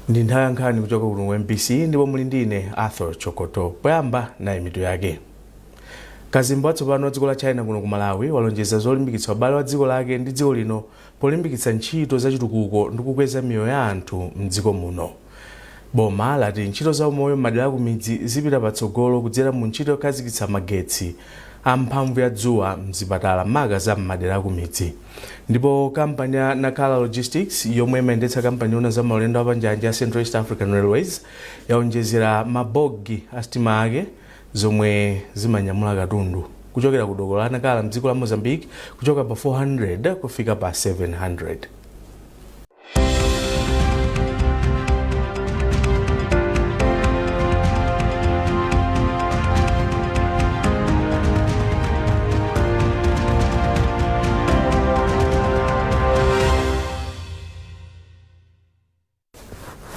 Ndi nthawi ya nkhani kuchoka kuno ku MBC ndipo muli ndi ine Arthur Chokoto. Poyamba nayi mitu yake. Kazembe watsopano wa dziko la China kuno ku Malawi walonjeza zolimbikitsa ubale wa dziko lake ndi dziko lino polimbikitsa ntchito za chitukuko ndi kukweza miyoyo ya anthu mdziko muno. Boma lati ntchito za umoyo m'madera akumidzi zipita patsogolo kudzera mu ntchito yokhazikitsa magetsi a mphamvu ya dzuwa mzipatala maka za m'madera akumidzi. Ndipo kampani ya Nacala Logistics yomwe imayendetsa kampani yoona za maulendo apanjanji ya Central East African Railways yaonjezera mabogi a sitima ake zomwe zimanyamula katundu kuchokera ku doko la Nacala mdziko la Mozambique kuchoka pa 400 kufika pa 700.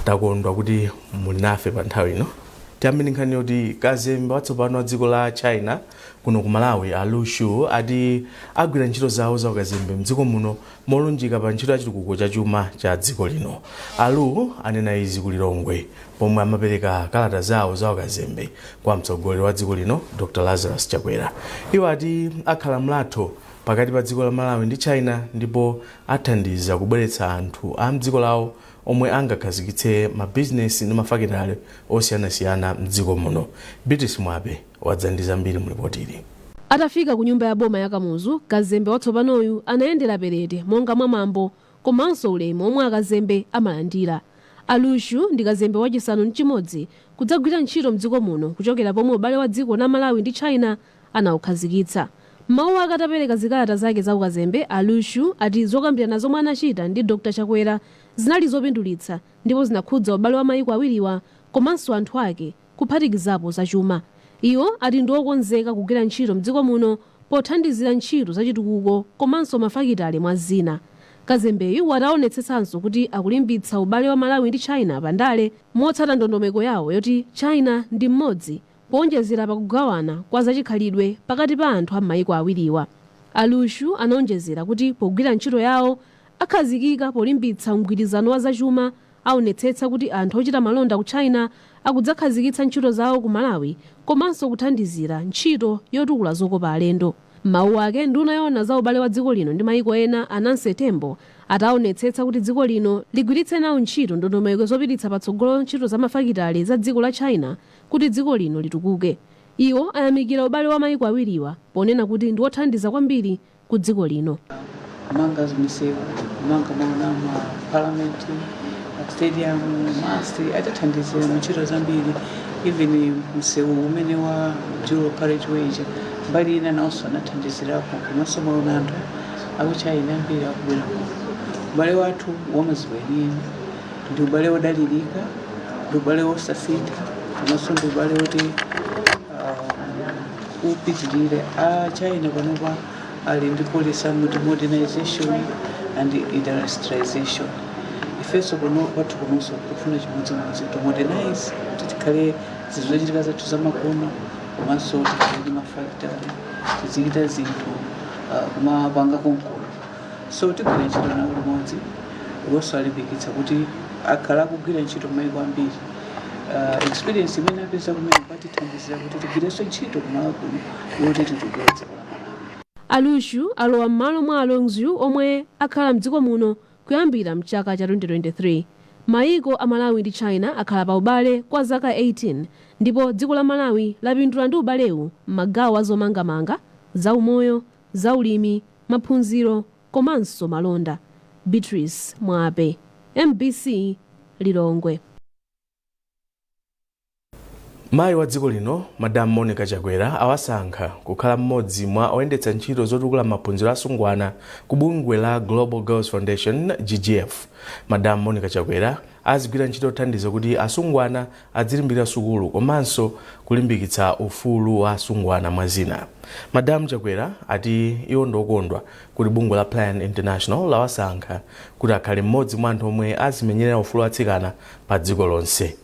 Takondwa kuti muli nafe pa nthawi ino. Tiyambe ndi nkhani yoti kazembe watsopano wa dziko la China kuno ku Malawi a Lu Xu ati agwira ntchito zawo za ukazembe mdziko muno molunjika pa ntchito ya chitukuko cha chuma cha dziko lino. A Lu anena izi ku Lilongwe pomwe amapereka kalata zawo za ukazembe kwa mtsogoleri wa dziko lino Dr Lazarus Chakwera. Iwo ati akhala mlatho pakati pa dziko la Malawi ndi China ndipo athandiza kubweretsa anthu a mdziko lawo omwe angakhazikitse mabizinesi ndi mafakitale osiyanasiyana mdziko muno. Beatrice Mwape wadza ndi zambiri mu lipoti ili. Atafika ku nyumba ya boma ya Kamuzu, kazembe watsopanoyu anayendera perete monga mwa mwambo komanso ulemu omwe akazembe amalandira. A Lu Xu ndi kazembe wachisanu ndi chimodzi kudzagwira ntchito mdziko muno kuchokera pomwe ubale wa dziko la Malawi ndi China anaukhazikitsa. M'mawu ake atapereka zikalata zake za ukazembe, a Lu Xu ati zokambirana zomwe anachita ndi Dr Chakwera zinali zopindulitsa ndipo zinakhudza ubale wa mayiko awiriwa komanso anthu ake kuphatikizapo zachuma. Iwo ati ndi okonzeka kugwira ntchito mdziko muno pothandizira ntchito zachitukuko komanso mafakitale mwa zina. Kazembeyu wati aonetsetsanso kuti akulimbitsa ubale wa Malawi ndi China pa ndale motsata ndondomeko yawo yoti China ndi mmodzi poonjezera pa kugawana kwa zachikhalidwe pakati pa anthu a m'mayiko awiriwa. A Lu Xu anaonjezera kuti pogwira ntchito yawo akhazikika polimbitsa mgwirizano wa zachuma, aonetsetsa kuti anthu ochita malonda ku China akudzakhazikitsa ntchito zawo ku Malawi komanso kuthandizira ntchito yotukula zokopa alendo. M'mawu ake, nduna yoona za ubale wa dziko lino ndi mayiko ena a Nancy Tembo ati aonetsetsa kuti dziko lino ligwiritse nawo ntchito ndondomeko zopititsa patsogolo ntchito za mafakitale za dziko la China kuti dziko lino litukuke. Iwo ayamikira ubale wa mayiko awiriwa ponena kuti ndi wothandiza kwambiri ku dziko lino. Kumanga misewu, kumanga maona ma parliament stadium, MUST, atathandizira mu ntchito zambiri, even msewu umene wa dual carriageway ija mbali ina nawonso anathandizirapo. Komanso maona anthu aku China ambiri akubwera kuno. Ubale wathu wamaziko enieni ndi ubale wodalirika, ndi ubale wosasintha, komanso ndi ubale woti upitirire. A China panopa ali ndi policy amati modernization and industrialization. Ifenso kuno kwathu kunonso tikufuna chimodzimodzi, to modernize kuti tikhale zinthu zochitika zathu zamakono, komanso tikhale ndi mafactory, tizichita zinthu kumapanga konkuno. So tigwira ntchito nawo limodzi. Iwonso alimbikitsa kuti akhala akugwira ntchito maiko ambiri. Experience imene apeza kumene kwatithandizira kuti tigwirenso ntchito kumalo kuno yoti titukule dziko la Malawi. A Lu Xu alowa m'malo mwa a Rong Zhu omwe akhala mdziko muno kuyambira mchaka cha 2023. Mayiko a Malawi ndi China akhala pa ubale kwa zaka 18 ndipo dziko la Malawi lapindula ndi ubalewu m'magawo a zomangamanga, zaumoyo, zaulimi, maphunziro komanso malonda. Beatrice Mwape, MBC, Lilongwe. Mayi wa dziko lino Madam Monica Chakwera awasankha kukhala mmodzi mwa oyendetsa ntchito zotukula maphunziro asungwana ku bungwe la Global Girls Foundation GGF. Madam Monica Chakwera azigwira ntchito yothandiza kuti asungwana adzilimbikira sukulu komanso kulimbikitsa ufulu wa asungwana mwa zina. Madam Chakwera ati iwo ndokondwa kuti bungwe la Plan International lawasankha kuti akhale mmodzi mwa anthu omwe azimenyerera ufulu wa atsikana pa dziko lonse.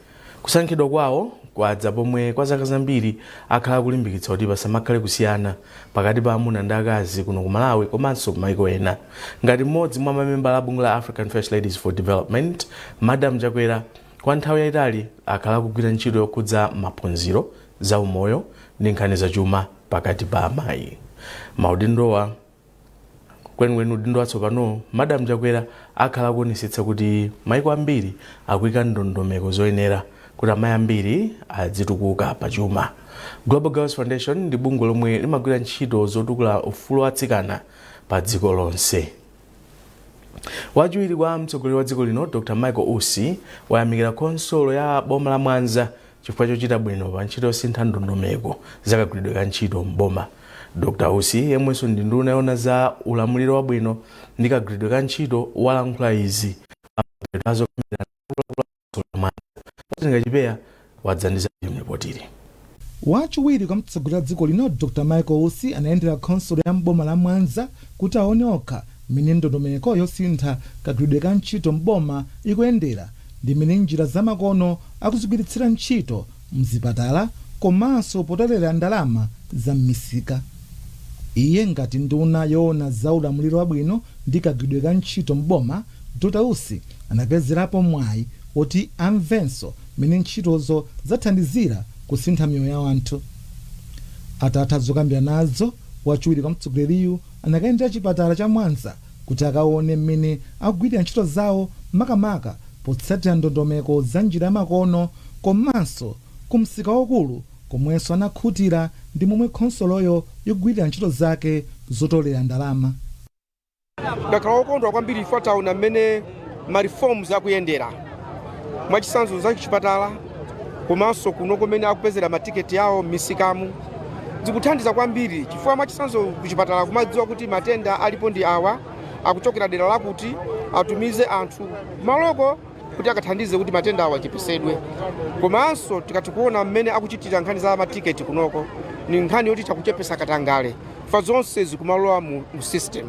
Kusankhidwa kwawo kwadza pomwe kwa zaka zambiri akhala kulimbikitsa kuti pasamakhale kusiyana pakati pa amuna ndi akazi kuno ku Malawi komanso kumaiko ena. Ngati mmodzi mwa mamembala a bungwe la African First Ladies for Development, Madam Chakwera Kwa nthawi yayitali akhala akugwira ntchito yokhudza maphunziro, zaumoyo ndi nkhani zachuma pakati pa amayi. Maudindowa, kwenikweni udindo watsopano, Madam Chakwera akhala akuonetsetsa kuti maiko ambiri akuyika ndondomeko zoyenera kuti amayi ambiri adzitukuka pachuma. Global Girls Foundation ndi bungwe lomwe limagwira ntchito zotukula ufulu wa atsikana pa dziko lonse. Wachiwiri kwa mtsogoleri wa dziko lino, Dr Michael Usi, wayamikira khonsolo ya boma la Mwanza chifukwa chochita bwino pa ntchito yosintha ndondomeko zakagwiridwe ka ntchito mboma. Dr Usi, yemwenso ndi nduna yoona za ulamuliro wabwino ndi kagwiridwe ka ntchito, walankhula izi pamapeto azokambirana Mwanza. Chipeya wadzandiza mripotiri. Wachiwiri kwa mtsogoleri wa dziko lino, Dr Michael Usi, anayendera khonsolo ya mboma la Mwanza kuti aone okha mmene ndondomeko yosintha kagwiridwe ka ntchito mboma ikuyendera ndi mmene njira zamakono akuzigwiritsira ntchito mzipatala komanso potolera ndalama za m'misika. Iye ngati nduna yoona za ulamuliro wabwino ndi kagwiridwe ka ntchito mboma, Dr Usi anapezerapo mwayi woti amvenso mmene ntchitozo zathandizira kusintha miyoyo ya anthu. Atatha zokambirana nazo, wachiwiri kwa mtsogoleriyu anakayendera chipatala cha Mwanza kuti akaone mmene akugwirira ntchito zawo, makamaka potsatira ndondomeko za njira yamakono, komanso kumsika waukulu komwenso anakhutira ndi momwe khonsoloyo ikugwirira ntchito zake zotolera ndalama. Ndakhala wokondwa kwambiri ife taona mmene ma reforms akuyendera, mwachitsanzo za chipatala komanso kuno kumene akupezera matiketi awo m'misikamu. Zikuthandiza kwambiri chifukwa, mwachitsanzo, kuchipatala kumadziwa kuti matenda alipo ndi awa, akuchokera dera lakuti, atumize anthu kumaloko kuti akathandize kuti matenda awa achepesedwe. Komanso tikati kuona mmene akuchitira nkhani za matiketi kunoko, ni nkhani yoti takuchepesa katangale fa zonse zikumalowa mu system.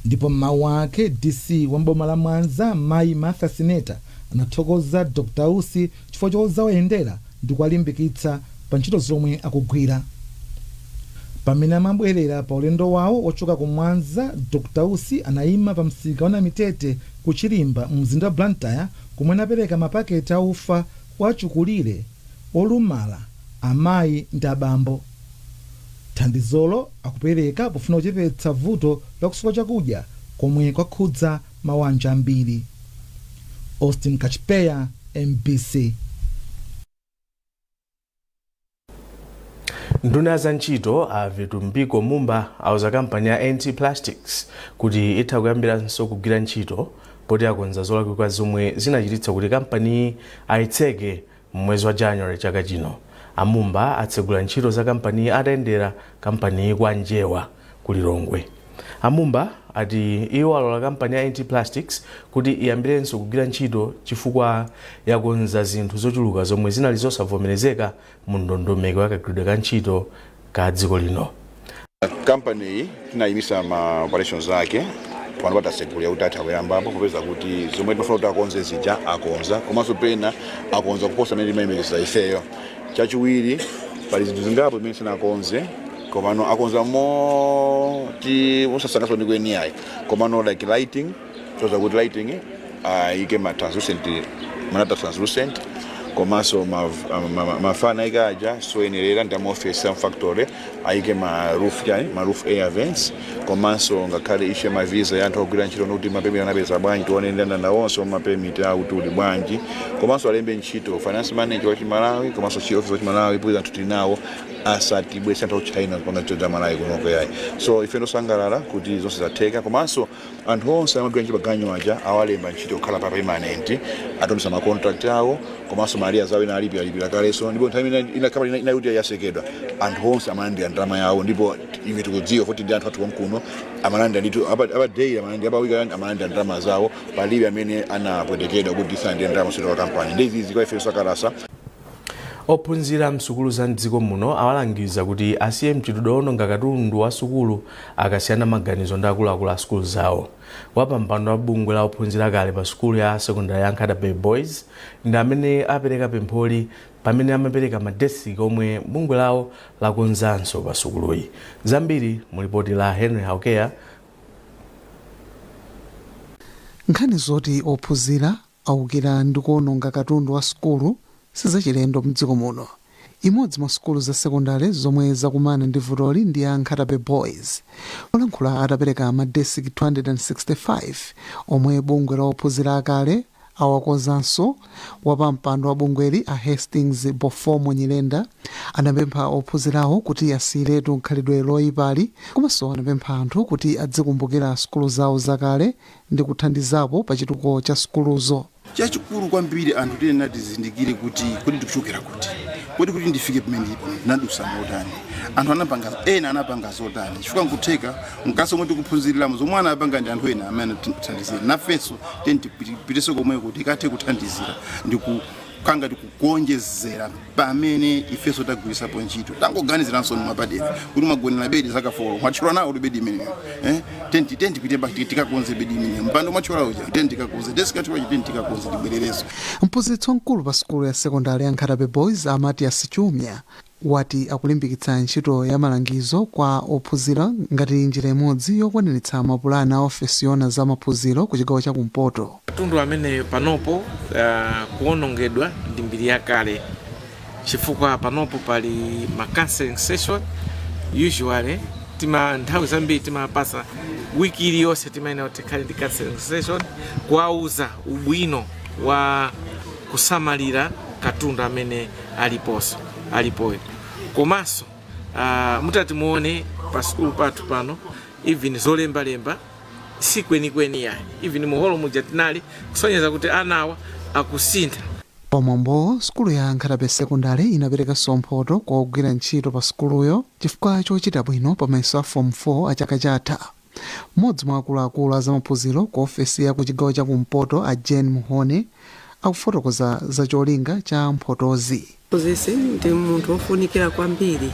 Ndipo mmawu ake, DC wa mboma la Mwanza, mayi Martha Sineta, anathokoza Dr Usi chifukwa chodzawayendera ndi kuwalimbikitsa pa ntchito zomwe akugwira. Pamene amabwerera pa ulendo wawo wochoka ku Mwanza, Dr Usi anayima pa msika wa Namitete ku Chilimba mzinda wa Blantyre, komwe anapereka mapaketi a ufa kwa achikulire, olumala, amayi ndi abambo. Thandizolo akupereka pofuna kuchepetsa vuto lakusowa chakudya komwe kwakhudza mabanja ambiri. Austin Kachipeya, MBC. Nduna ya za ntchito, a Vitumbiko Mumba, auza kampani ya NT Plastics kuti itha kuyambiranso kugwira ntchito poti akonza zolakwika zomwe zinachititsa kuti kampaniyi ayitseke mwezi wa January chaka chino. Amumba atsegula ntchito za kampaniyi atayendera kampaniyi kwa Njewa ku Lilongwe. Amumba ati iwo alola kampani ya NT Plastics kuti iyambirenso kugwira ntchito chifukwa yakonza zinthu zochuluka zomwe zinali zosavomerezeka mu ndondomeko ya kagwiridwe ka ntchito ka dziko lino. Kampani iyi tinayimisa ma operations ake, pano patasegulira kuti atha kuyambapo, popeza kuti zomwe timafuna kuti akonze zija akonza, komanso pena akonza kuposa mmene timayembekezera ifeyo. Chachiwiri, pali zinthu zingapo zimene sinakonze, komano akonza moti mosasangalatsa ndi kweni ayi, komano like lighting, toza kuti lighting ayike ma translucent, manata translucent, komanso mafana ayike aja soyenerera ndi amaofesi a factory, ayike ma roof chani, ma roof air vents, komanso ngakhale issue ma visa ya anthu ogwira ntchito, kuti ma permit anapeza bwanji, tione ndandanda wonse ma permit akuti uli bwanji, komanso alembe ntchito finance manager wa Chimalawi komanso chief officer wa Chimalawi, popeza anthu tili nawo, asatibwese anthu aku China kupanga ntchito za Malawi kunoko yayi. So ife ndosangalala kuti zonse zatheka, komanso anthu onse amagwira ntchito paganyu aja awalemba ntchito kukhala pa permanent, atonesa ma contract awo, komanso ma arrears awo ena alipi alipira kalenso. Ndipo nthawi imene ina kampani ina kuti yasekedwa, anthu onse amalandira ndalama yawo, ndipo ife tikudziwa kuti ndi anthu athu konkuno amalandira ndithu, apa day amalandira, apa week amalandira ndalama zawo. Palibe amene anapwetekedwa kuti salandire ndalama sotoka kampani. Ndi izizi kwa ife zosangalatsa. Ophunzira msukulu za mdziko muno awalangiza kuti asiye mchitidwe owononga katundu wa sukulu akasiyana maganizo ndi akuluakulu a sukulu zawo. Wapampando wa bungwe la ophunzira kale pa sukulu ya sekondari ya Nkhata Bay Boys ndi amene apereka pempholi pamene amapereka madesiki omwe bungwe lawo lakonzanso pa sukuluyi. Zambiri mu lipoti la Henry Haukeya. Nkhani zoti ophunzira Awukira ndi kuononga katundu wa sukulu sizachilendo mdziko muno. Imodzi mwa sukulu za sekondale zomwe zakumana ndi vutoli ndi ya Nkhata Bay Boys. Polankhula atapereka madesiki 265 omwe bungwe la ophunzira akale awakonzanso, wapampando wa bungweli a Hastings Bofomo Nyirenda anapempha ophunzirawo kuti asiyiretu khalidwe loyipali, komanso anapempha anthu kuti adzikumbukira sukulu zawo zakale ndi kuthandizapo pa chitukuko cha sukuluzo. Chachikulu kwambiri, anthu tiyenera tizindikire kuti kodi tikuchokera kuti, kodi kuti ndifike pamene ndipo ndinadusa motani, anthu anapanga, ena anapanga zotani, chifukwa nkutheka mkasi omwe tikuphunziriramo zomwe anapanga ndi anthu ena amene anatithandizira, nafenso tiyeni tipitenso komweko tikathe kuthandizira ndi kukanga tikukuonjezera pamene ifenso tagwirisapo ntchito. Tangoganiziranso mwapadera kuti mwagonera bedi zaka 4, mwatchula nawo kuti bedi imeneyo, eh? Tiyeni tipite pa tikakonze bedi imeneyo, mpando mwatchula uja tiyeni tikakonze, desk yatchula uja tiyeni tikakonze, tibwererenso. Mphunzitsi wamkulu pa sukulu ya sekondari ya Nkhata Bay Boys a Matias Chumya wati akulimbikitsa ntchito ya malangizo kwa ophunzira ngati njira imodzi yokwaniritsa mapulani a ofesi yoona za maphunziro ku chigawo chakumpoto. Katundu ameneyo panopo kuwonongedwa ndi mbiri yakale, chifukwa panopo pali ma counseling session. Usually tima nthawi zambiri timapasa wiki iliyonse, timayenera kuti tikhale ndi counseling session kuwauza ubwino wa kusamalira katundu amene aliponso alipoyo. Komanso mutati muone pa sukulu pathu pano, even zolembalemba si kwenikweni yayi, even muholo muja tinali kusonyeza kuti anawa akusintha. Pamwambowo, sukulu ya Nkhata Bay Secondary inaperekanso mphoto kwa ogwira ntchito pa sukuluyo chifukwa chochita bwino pa mayeso a Form 4 a chaka chatha. Mmodzi mwa akuluakulu a zamaphunziro ku ofesi ya ku chigawo chakumpoto a Jane Muhone akufotokoza za cholinga cha mphotozi. Mphunzitsi ndi munthu wofunikira kwambiri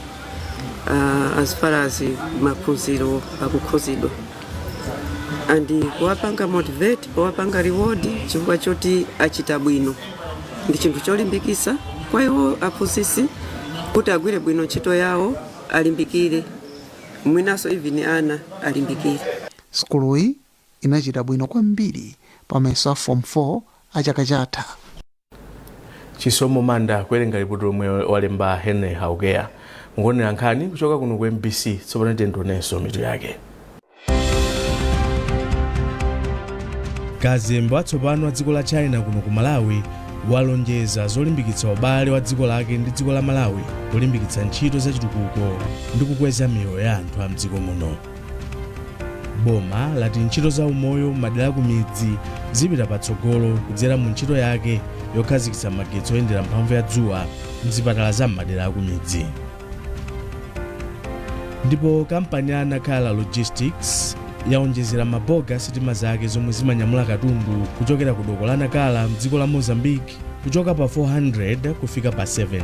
as far as maphunziro akukhuzidwa, and kuwapanga motivate, kuwapanga reward chifukwa choti achita bwino ndi chinthu cholimbikitsa kwa iwo aphunzitsi kuti agwire bwino ntchito yawo, alimbikire, mwinanso even ana alimbikire. Sukuluyi inachita bwino kwambiri pa mayeso a Form 4 a chaka chatha. Chisomo Manda kuwerenga ripoti lomwe walemba Henry Haukeya. Mukuonera nkhani kuchoka kuno ku MBC. Tsopano tionenso mitu yake. Kazembe watsopano wa dziko la China kuno ku Malawi walonjeza zolimbikitsa ubale wa dziko lake ndi dziko la Malawi, kulimbikitsa ntchito zachitukuko ndi kukweza miyoyo ya anthu a mdziko muno. Boma lati ntchito za umoyo m'madera ku midzi zipita patsogolo kudzera mu ntchito yake yokhazikitsa magetsi oyendera mphamvu ya dzuwa mzipatala za m'madera akumidzi. Ndipo kampani ya Nakala Logistics yaonjezera mabogi a sitima zake zomwe zimanyamula katundu kuchokera ku doko la Nakala mdziko la Mozambique kuchoka pa 400 kufika pa 700.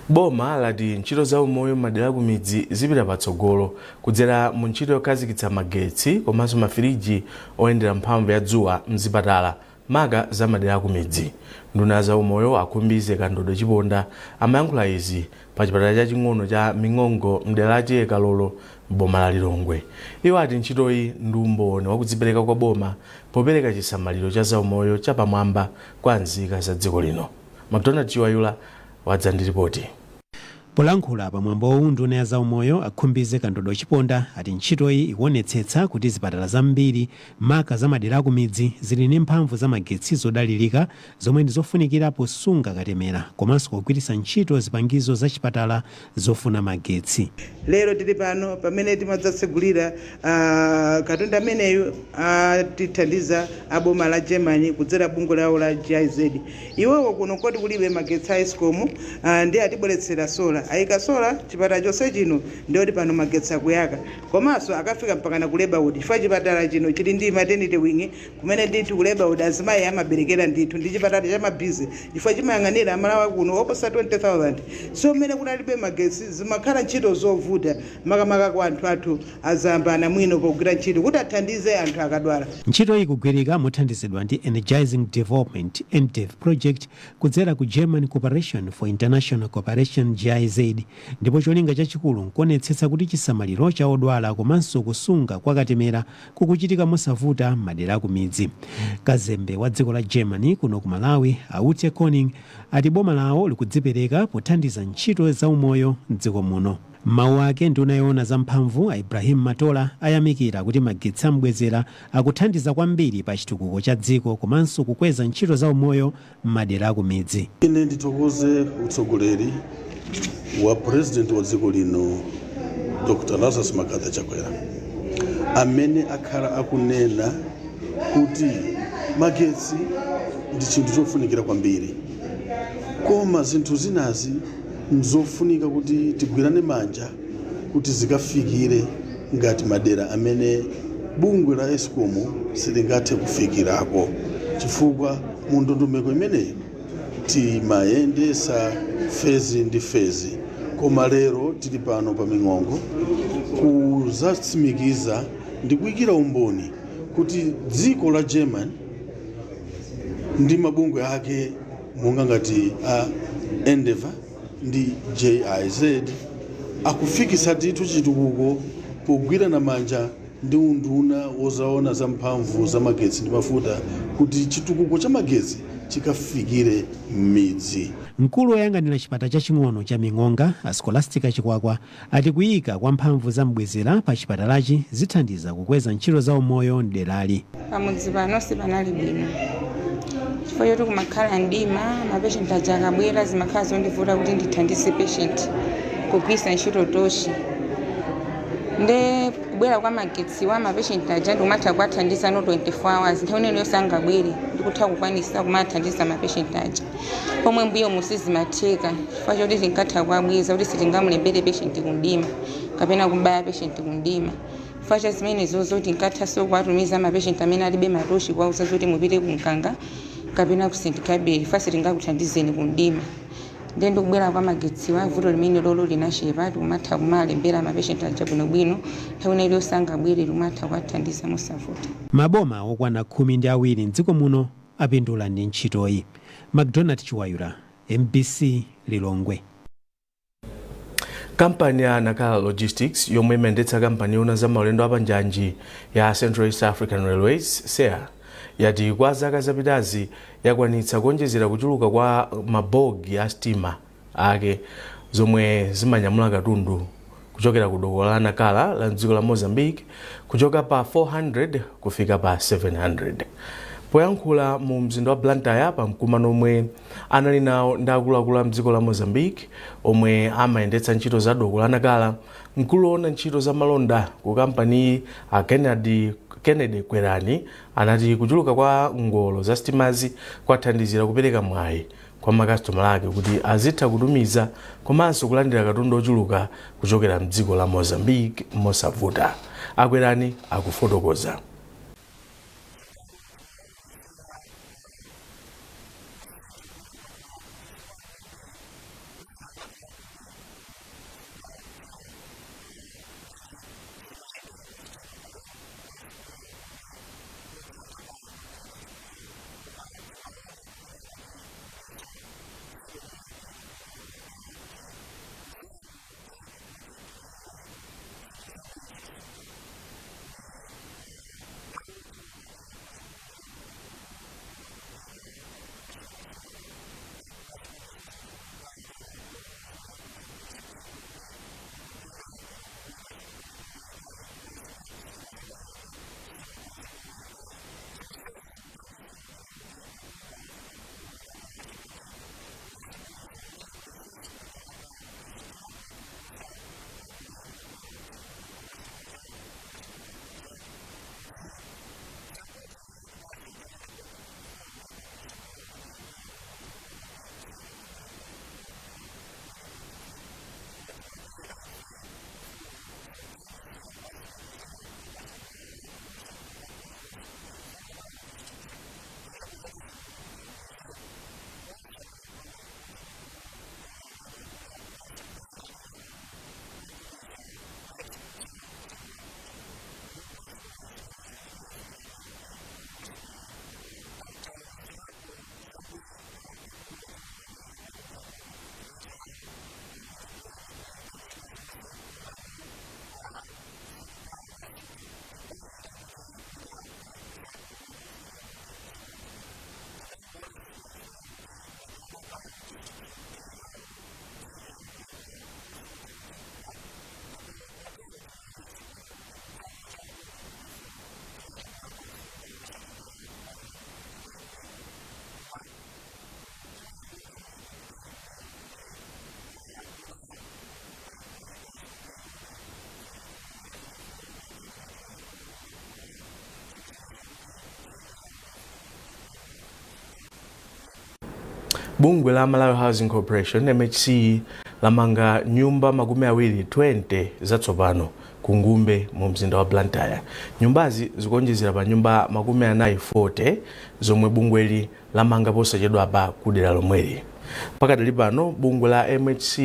Boma lati ntchito za umoyo m'madera kumidzi zipita patsogolo kudzera mu ntchito yokhazikitsa magetsi komanso mafiriji oyendera mphamvu ya dzuwa mzipatala, maka za madera akumidzi. Nduna ya zaumoyo a Khumbize Kandodo Chiponda amayankhula izi pa chipatala chaching'ono cha Ming'ongo mdera la T/A Kalolo m'boma la Lilongwe. Iwo ati ntchitoyi ndi umboni wakudzipereka kwa boma popereka chisamaliro cha zaumoyo chapamwamba kwa nzika za dziko lino. Macdonald Chiwayula wadza ndi ripoti. Polankhula pamwambowu, nduna ya zaumoyo a Khumbize Kandodo Chiponda ati ntchitoyi ikuonetsetsa kuti zipatala zambiri, maka za madera akumidzi, zili ndi mphamvu za magetsi zodalirika zomwe ndi zofunikira posunga katemera komanso kugwiritsa ntchito zipangizo za chipatala zofuna magetsi. Lero tili pano pamene timadzatsegulira katundu ameneyu atithandiza a boma la Germany kudzera bungwe lawo la GIZ. Iwowo kuno koti kulibe magetsi a ESCOM, ndiye atibweretsera solar, ayika solar chipatala chonse chino, ndiyoti pano magetsi akuyaka, komanso akafika mpakana ku labour ward, chifukwa chipatala chino chili ndi maternity wing kumene ndithu ku labour ward azimayi amaberekera. Ndithu ndi chipatala cha ma busy chifukwa chimayang'anira Amalawi kuno oposa 20,000. So mmene kunalibe magetsi zimakhala ntchito zovuta, makamaka kwa anthu athu azamba, anamwino, pogwira ntchito kuti athandize anthu akadwala. Ntchitoyi ikugwirika mothandizidwa ndi Energizing Development, EnDev project, kudzera ku German Cooperation for International Cooperation, GIZ. GIZ, ndipo cholinga chachikulu nkuonetsetsa kuti chisamaliro cha odwala komanso kusunga kwa katemera kukuchitika mosavuta madera akumidzi. Kazembe wa dziko la Germany kuno ku Malawi, a Ute Koenig, ati boma lawo likudzipereka pothandiza ntchito zaumoyo mdziko muno. Mawu ake, nduna yoona zamphamvu a Ibrahim Matola ayamikira kuti magetsi ambwezera akuthandiza kwambiri pa chitukuko cha dziko komanso kukweza ntchito zaumoyo m'madera akumidzi. Ine ndithokoze utsogoleri wa President wa dziko lino, Dr Lazarus McCarthy Chakwera, amene akhala akunena kuti magetsi ndi chinthu chofunikira kwambiri, koma zinthu zinazi nzofunika kuti tigwirane manja kuti zikafikire ngati madera amene bungwe la ESCOM silingathe kufikirako, chifukwa mu ndondomeko imeneyi timayendesa phase ndi phase. Koma lero tili pano pa Ming'ongo kuzatsimikiza ndi kuyikira umboni kuti dziko la German ndi mabungwe ake monga ngati a Endeavour ndi GIZ akufikisa ndithu chitukuko pogwirana manja ndi unduna wozaona za mphamvu za magetsi ndi mafuta kuti chitukuko cha magetsi chikafikire m'midzi. Mkulu woyang'anira chipatala chaching'ono cha Ming'onga, a Scholastica Chikwakwa, ati kuyika kwa mphamvu za mbwezera pa chipatalachi zithandiza kukweza ntchito za umoyo mderali. Pamudzi pano sipanali bwino chifukwa choti kumakhala mdima. Mapatient aja akabwera, zimakhala zondivuta kuti ndithandize patient kugwiritsa ntchito tochi. Nde kubwera kwa magetsiwa, mapatient aja ndikumatha kuwathandiza no 24 hours, nthawi ineyo sangabwere, ndikutha kukwanisa kumathandiza mapatient aja, pomwe mbuyo musizimatheka chifukwa choti tinkatha kuwabweza kuti sitingamulembere patient kumdima kapena kubaya patient kumdima. Chifukwa cha zimenezozo, tinkathanso kuwatumiza mapatient amene alibe matochi, kuwauza zoti mupite kumkanga kapena ku St Gabriel chifukwa sitingakuthandizeni kumdima. Ndiye ndikubwera kwa magetsiwa, vuto limene lolo linachepa. Tikumatha kumalembera mapatient aja bwinobwino, nthawi ina iliyonse angabwere, tikumatha kuwathandiza mosavuta. Maboma okwana 12 mdziko muno apindula ndi ntchitoyi. McDonald Chiwayura, MBC, Lilongwe. Kampani ya Nakala Logistics, yomwe imayendetsa kampani yoona za maulendo apanjanji ya Central East African Railways, CEAR, yati kwa zaka zapitazi yakwanitsa kuonjezera kuchuluka kwa mabogi a sitima ake zomwe zimanyamula katundu kuchokera ku doko la Nakala la dziko la Mozambique kuchoka pa 400 kufika pa 700. Poyankhula mu mzinda wa Blantyre pa mkumano omwe anali nawo ndi akuluakulu a mdziko la Mozambique omwe amayendetsa ntchito za doko la Nakala, mkulu woona ntchito za malonda ku kampaniyi, a Kennedy Kwerani, anati kuchuluka kwa ngolo za sitimazi kwathandizira kupereka mwayi kwa makasitomala ake kuti azitha kutumiza komanso kulandira katundu ochuluka kuchokera mdziko la Mozambique mosavuta. Akwerani akufotokoza. Bungwe la Malawi Housing Corporation, MHC, lamanga nyumba 20 zatsopano ku Ngumbe mu mzinda wa Blantyre. Nyumbazi zikuonjezera pa nyumba 40 zomwe bungweli lamanga posachedwapa ku dera lomweli. Pakadali pano bungwe la MHC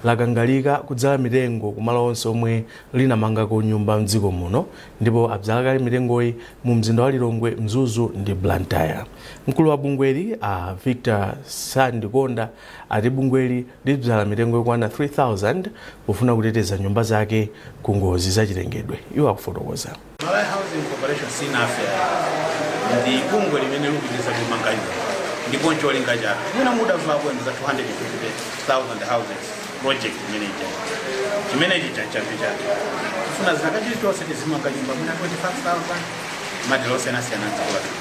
lakangalika kudzala mitengo kumalo onse omwe linamangako nyumba mdziko muno, ndipo abzala kale mitengoyi mu mzinda wa Lilongwe, Mzuzu ndi Blantyre. Mkulu wa bungweli, a Victor Sandikonda, ati bungweli lidzala mitengo yokwana 3000 pofuna kuteteza nyumba zake ku ngozi zachilengedwe. Iwo akufotokoza. Malawi Housing Corporation sinafe, ndi bungwe limene likupitiriza kumanga nyumba, ndipo ncholinga chake mwina mudamvako ndi za 250,000 houses project imene ija. Chimenechi chachambi chake, tifuna zaka chilichonse tizimanga nyumba mwina 25,000 madera osiyanasiyana mdziko lathu,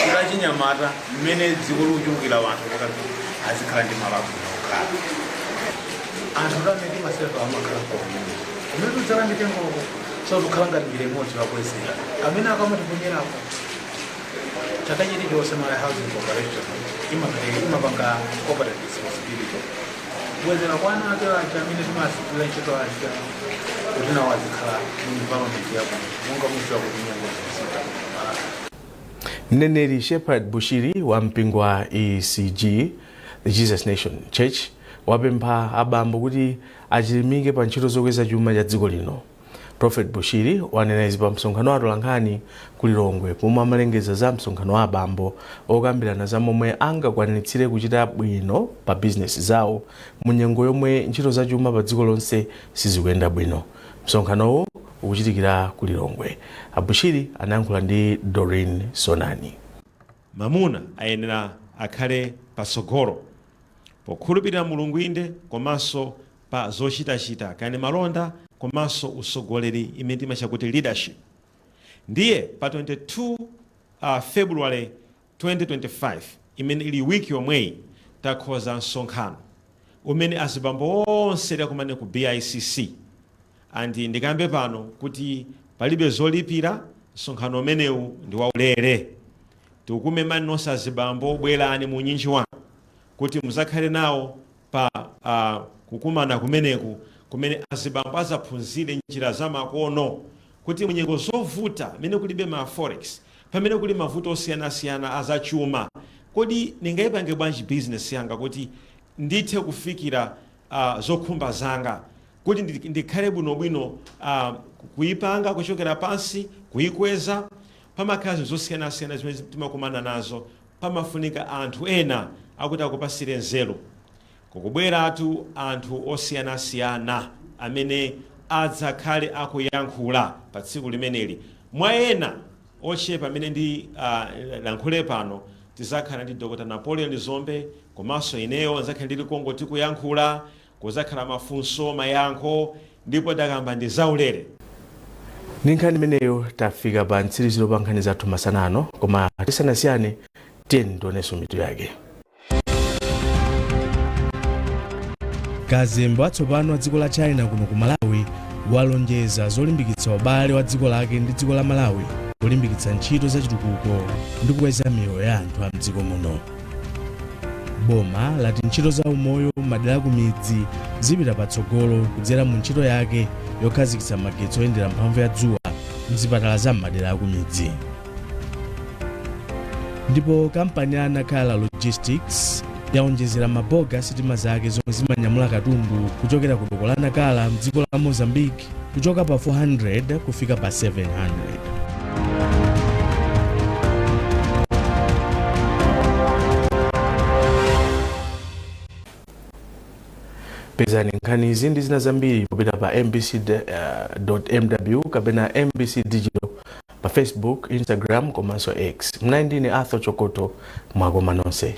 kuti achinyamata, mmene dziko likuchulukira anthu pakati, azikhala ndi malo abwino okhala. Anthu amene timasefa amakhala community kumene tudzala mitengoko, so tukhala ngati njira imodzi yakwezera kamene akamatiponyerako. Chaka chilichonse Malawi Housing Corporation imapanga corporate responsibility kubwezera kwa ana ake aja amene timasitira ntchito aja, kuti nawo azikhala mu environment yabwino, monga mudziwa kuti nyengo zikusintha. Mneneri Shepherd Bushiri wa mpingo wa ECG, The Jesus Nation Church, wapempha abambo kuti achilimike pa ntchito zokweza chuma cha dziko lino. Prophet Bushiri wanena izi pa msonkhano wa atolankhani ku Lilongwe pomwe amalengeza za msonkhano wa abambo okambirana za momwe angakwaniritsire kuchita bwino pa bizinesi zawo mu nyengo yomwe ntchito zachuma pa dziko lonse sizikuyenda bwino. Msonkhanowu ukuchitikira ku Lilongwe. Abushiri anayankhula ndi Doreen Sonani. Mamuna ayenera akhale patsogolo pokhulupirira Mulungu, inde, komanso pa zochitachita, kani malonda komanso usogoleri imene timatcha kuti leadership. Ndiye pa 22 February 2025, imene ili wiki yomweyi, takhoza msonkhano umene azibambo onse takumane ku BICC. And ndikambe pano kuti palibe zolipira, msonkhano umenewu ndi waulere. Tikukumemani nonse azibambo, bwerani mu unyinji wanu kuti muzakhale nawo pa kukumana kumeneku, kumene azibambo azaphunzire njira zamakono kuti munyengo zovuta, mene kulibe ma forex, pamene kuli mavuto osiyanasiyana azachuma, kodi ndingayipange bwanji business yanga kuti ndithe kufikira zokhumba zanga, kuti ndikhale bwinobwino, kuyipanga kuchokera pansi kuyikweza? Pamakhala zinthu zosiyanasiyana zimene timakumana nazo, pamafunika anthu ena akuti akupasire nzeru. Kukubweratu anthu osiyanasiyana amene adzakhale akuyankhula pa tsiku limeneli. Mwa ena ochepa amene ndi lankhule pano, tizakhala ndi Dr Napoleon Zombe komanso ineyo nzakhale ndili kongo tikuyankhula. Kuzakhala mafunso mayankho, ndipo ndakamba ndi zaulere. Ndi nkhani imeneyo tafika pa mtsiriziro pa nkhani zathu masana ano, koma tisanasiyane, tiyeni tionenso mitu yake. Kazembe watsopano wa dziko la China kuno ku Malawi walonjeza zolimbikitsa ubale wa dziko lake ndi dziko la Malawi, kulimbikitsa ntchito zachitukuko ndi kukweza miyoyo ya anthu a mdziko muno. Boma lati ntchito za umoyo m'madera ku midzi zipita patsogolo kudzera mu ntchito yake yokhazikitsa magetsi oyendera mphamvu ya dzuwa mzipatala za m'madera akumidzi. Ndipo kampani ya Nacala Logistics yaonjezera mabogi a sitima zake zomwe zimanyamula katundu kuchokera ku doko la Nacala mdziko la Mozambique kuchoka pa 400 kufika pa 700. Pezani nkhani izi ndi zina zambiri popita pa mbc.mw kapena MBC Digital pa Facebook, Instagram komanso X. Mnayi ndine Arthur Chokoto. Mwakoma nonse.